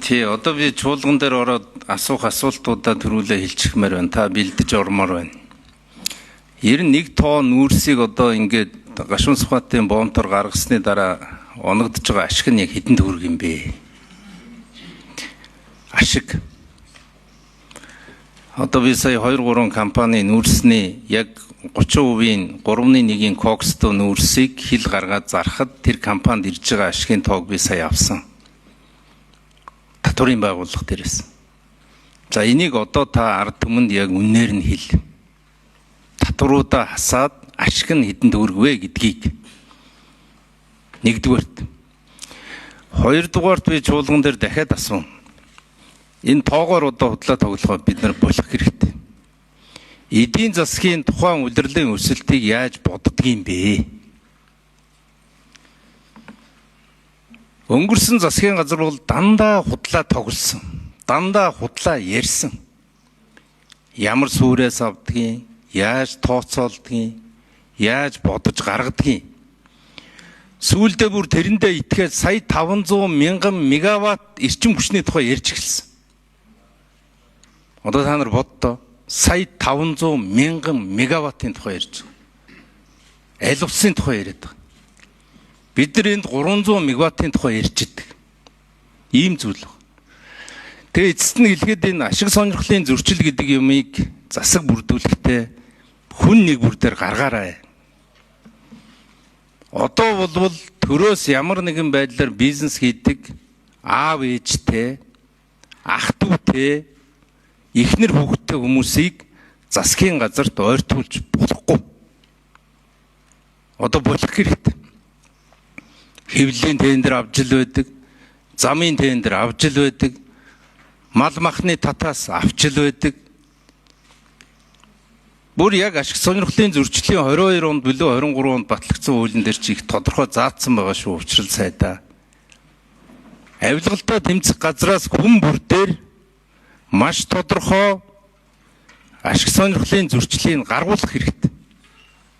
Тий, одоо би чуулган дээр ороод асуух асуултуудаа төрүүлээ хэлчихмээр байна. Та бэлдэж ормоор байна. Ер нь 1 тонн нүүрсийг одоо ингээд Гашуун Сүхбаатын бомтор гаргасны дараа оногдож байгаа ашиг нь яг хэдэн төгрөг юм бэ? Ашиг. Одоо би сая 2 3 компани нүүрсний яг 30%-ийн 3.1-ийн коксто нүүрсийг хил гаргаад зархад тэр компанид ирж байгаа ашигын тоог би сая авсан. Татварын байгууллага дээрээс. За, энийг одоо та ард түмэнд яг үнээр нь хэл. Татваруудаа хасаад ашиг нь хэдэн төгрөг вэ гэдгийг. Нэгдүгээрт. Хоёрдугаарт би чуулган дээр дахиад асууна. Энэ тоогоор одоо худлаа тоглохоо бид нар болох хэрэгтэй. Эдийн засгийн тухайн улирлын өсөлтийг яаж боддог юм бэ? Өнгөрсөн засгийн газар бол дандаа худлаа тоглосон. Дандаа худлаа ярьсан. Ямар сүрээс авдгийг, яаж тооцоолдгийг, яаж бодож гаргадгийг. Сүүлдээ бүр тэрэндээ итгээд сая 500 мянган мегаватт эрчим хүчний тухай ярьж эхэлсэн. Одоо та нар боддоо, сая 500 мянган мегаваттын тухай ярьж байгаа. Аль улсын тухай яриад байгаа. Бид нар энд 300 мегаваттын тухай ярьж идэг. Ийм зүйл байна. Тэгээ эцэст нь хэлэхэд энэ ашиг сонирхлын зөрчил гэдэг юмыг засаг бүрдүүлэхдээ хүн нэг бүр дээр гаргаарай. Одоо болвол төрөөс ямар нэгэн байдлаар бизнес хийдэг аав ээжтэй, ах дүүтэй, эхнэр хүүхэдтэй хүмүүсийг засгийн газарт ойртуулж болохгүй. Одоо болох хэрэгтэй. Хэвлэлийн тендер авч л байдаг, замын тендер авч л байдаг, мал махны татаас авч л байдаг. Бүр яг ашиг сонирхлын зөрчлийн 22 онд билүү 23 онд батлагдсан хуулийн дээр чи их тодорхой заасан байгаа шүү, учрал сайдаа. Авилгалтай тэмцэх газраас хүн бүр дээр маш тодорхой ашиг сонирхлын зөрчлийг гаргуулах хэрэгтэй.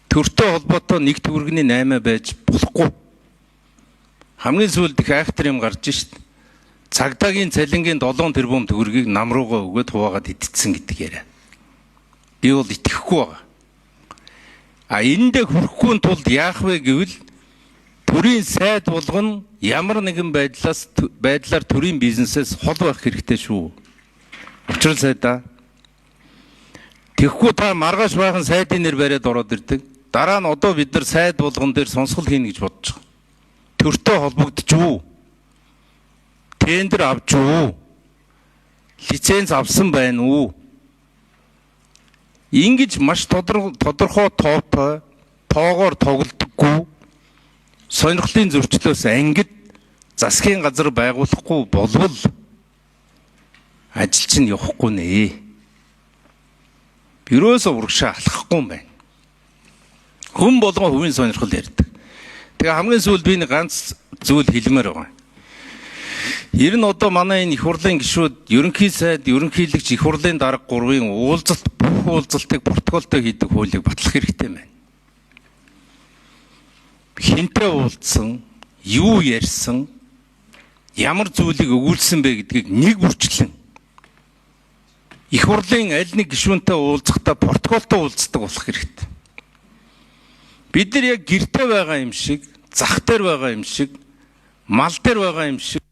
Төртэй холбоотой нэг төгрөгийн 8 байж болохгүй. Хамгийн сүүлд их айхтар юм гарч шít. Цагдаагийн цалингийн 7 тэрбум төгрөгийг нам руугаа өгөөд хуваагаад идчихсэн гэдэг яриа. Би бол итгэхгүй байгаа. А энэндээ хүрэхгүй тулд яах вэ гэвэл төрийн сайд болгоно ямар нэгэн байдлаар төрийн бизнесээс хол байх хэрэгтэй шүү. Учрал сайдаа. Тэгэхгүй та маргааш байхан сайдын нэр бариад ороод ирдэг. Дараа нь одоо бид нар сайд болгон дээр сонсгол хийнэ гэж бодож байгаа. Төртөө холбогдож үү? Тендер авч уу? Лиценз авсан байна уу? Ингэж маш тодорхой тоотой тоогоор тоглодоггүй, сонирхлын зөрчлөөс ангид засгийн газар байгуулахгүй болвол ажил чинь явахгүй нэ. Бюроос урагшаа алхахгүй юм байна. Хүн болгон хувийн сонирхол ярьдаг. Тэгээ хамгийн сүүлд би нэг ганц зүйл хэлмээр байгаа. Ер нь одоо манай энэ их хурлын гишүүд, ерөнхий сайд, ерөнхийлөгч, их хурлын дарга гурвын уулзалт, бүх уулзалтыг протоколтой хийдэг хуулийг батлах хэрэгтэй байна. Хэнтэй уулзсан, юу ярьсан, ямар зүйлийг өгүүлсэн бэ гэдгийг нэг бүрчлэн их хурлын аль нэг гишүүнтэй уулзахдаа протоколтой уулздаг болох хэрэгтэй. Бид нар яг гэрте байгаа юм шиг, зах дээр байгаа юм шиг, мал дээр байгаа юм шиг